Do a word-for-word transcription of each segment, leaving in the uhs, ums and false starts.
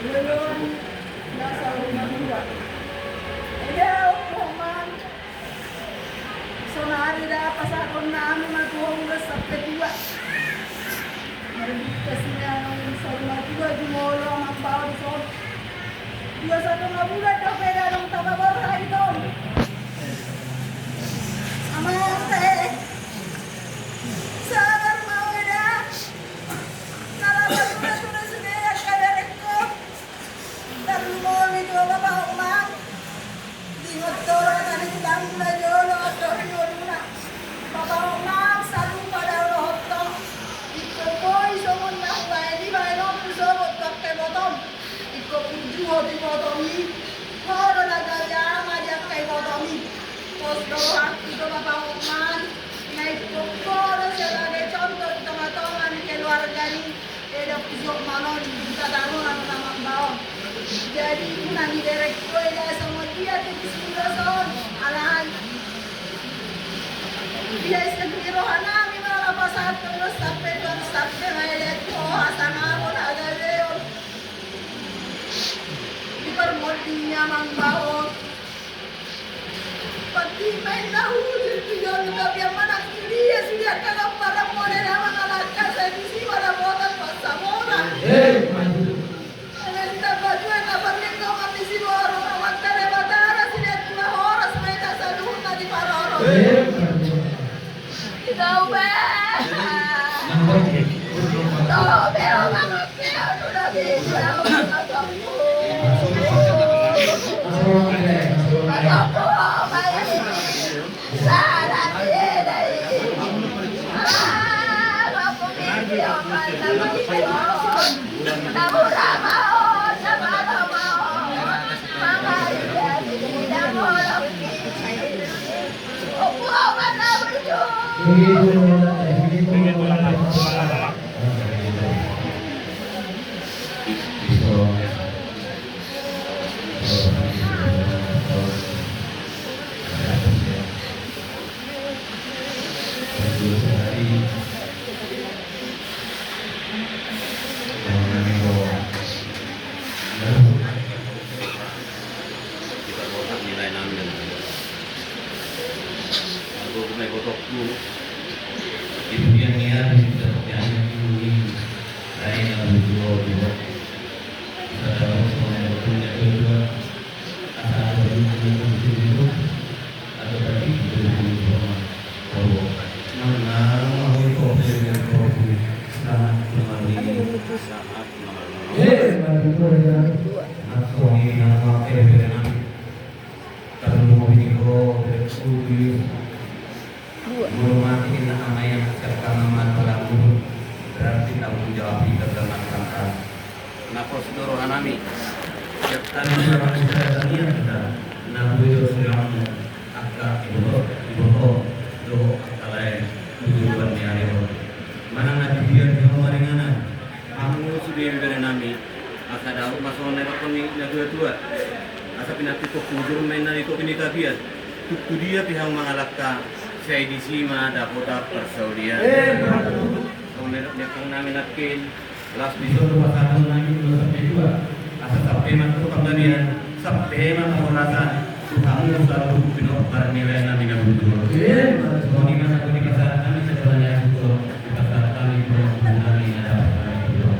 Belum, dasar rumah dua. Eda, Ompu Homan. Sonari da pasahaton nami ma tu ho ulos sampe tua. Marbikka sian on saur matua jumolo amang baon son. Dua satonga bulan do pe da adong tapaborhat i tong. Amang te. Sabar ma ho eda. Nala patura-tura sude angka berengku. Tarlumobi tu ho Bapa Homan. Di ngottoran na di tulang na jolo ator di ngoluna. Bapa Homan, salupa da hudohonon. Ingkon boi songon na hubaen i baenonmu sogot tu angka ibotom. Ingkon burju ho tu ibotom i. Ho do na gabe ama di angka ibotom i. Pos do rohangku tu ho Bapa Homan. Na ingkon ho do sebagai contoh di tonga-tonga ni keluarga i. Eda, pujok ma ho di tatarunan amang baon. Jadi unang diberengku eda songon dia tu di suda son. Alai dia ise di roha nami ma lapasan terus sampe terus sampe ma eda tu ho hasangapon hagabeon. Di parmonding ni amang baon. Patimai na hujur tu jolo tapi amana kuliah sudah kagak pada model amang alangka saya di sini pada botak pasabona. Eh, maju. Ada kita baju yang kapan nih kau mati si borong amang kare batara sudah dua horas main asal dulu tadi paroro. Eh, maju. Kita ubah. Nang bagi. Tahu bel amang. Di bagian ni ari di bagian ni ari. Molo mate na ama yang sekarang mata lamun, berarti tanggung jawab kita sama-sama. Na pos do roha nami. Siap tanggung jawab kita, na boi do sudah. Angka iboto, iboto, dohot angka lae, tujuan ni ari on. Manang na dibiar di hamu maringanan. Hamu sude bere nami, asa daur ma songon na didokkon ni na tua-tua. Asa pinantikhon hujur ma inna di topi ni tapian. Tung tu dia pe hamu mangalangka, sai disi ma dapotan parsaulian. Eh, betul. Songon na didok ni angka nami nangkin. Las dison do pasahaton nami tu sampe tua. Asa sampe ma tu panggabean, sampe ma tu parhorasan. Tu hamu saluhut pinompar ni lae nami na bujur. Songon i ma na dipasahat nami sebenarnya bujur. Dipasahat nami tu nami na dapotan nami bujur.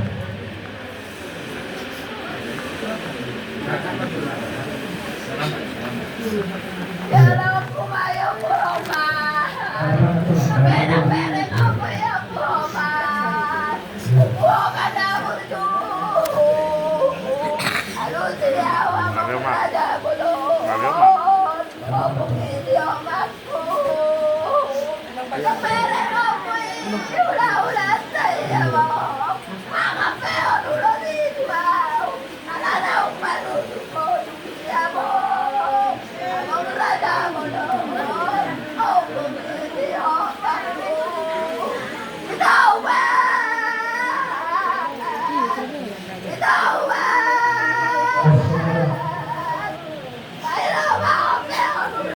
Jalo humayo Ompu Homan. Bere-bere Ompu, Ompu Homan. Ompu Homan na burju. Alusi au Ompu Raja Bolon. Ompu Gede Homan. Bere-bere Ompu i.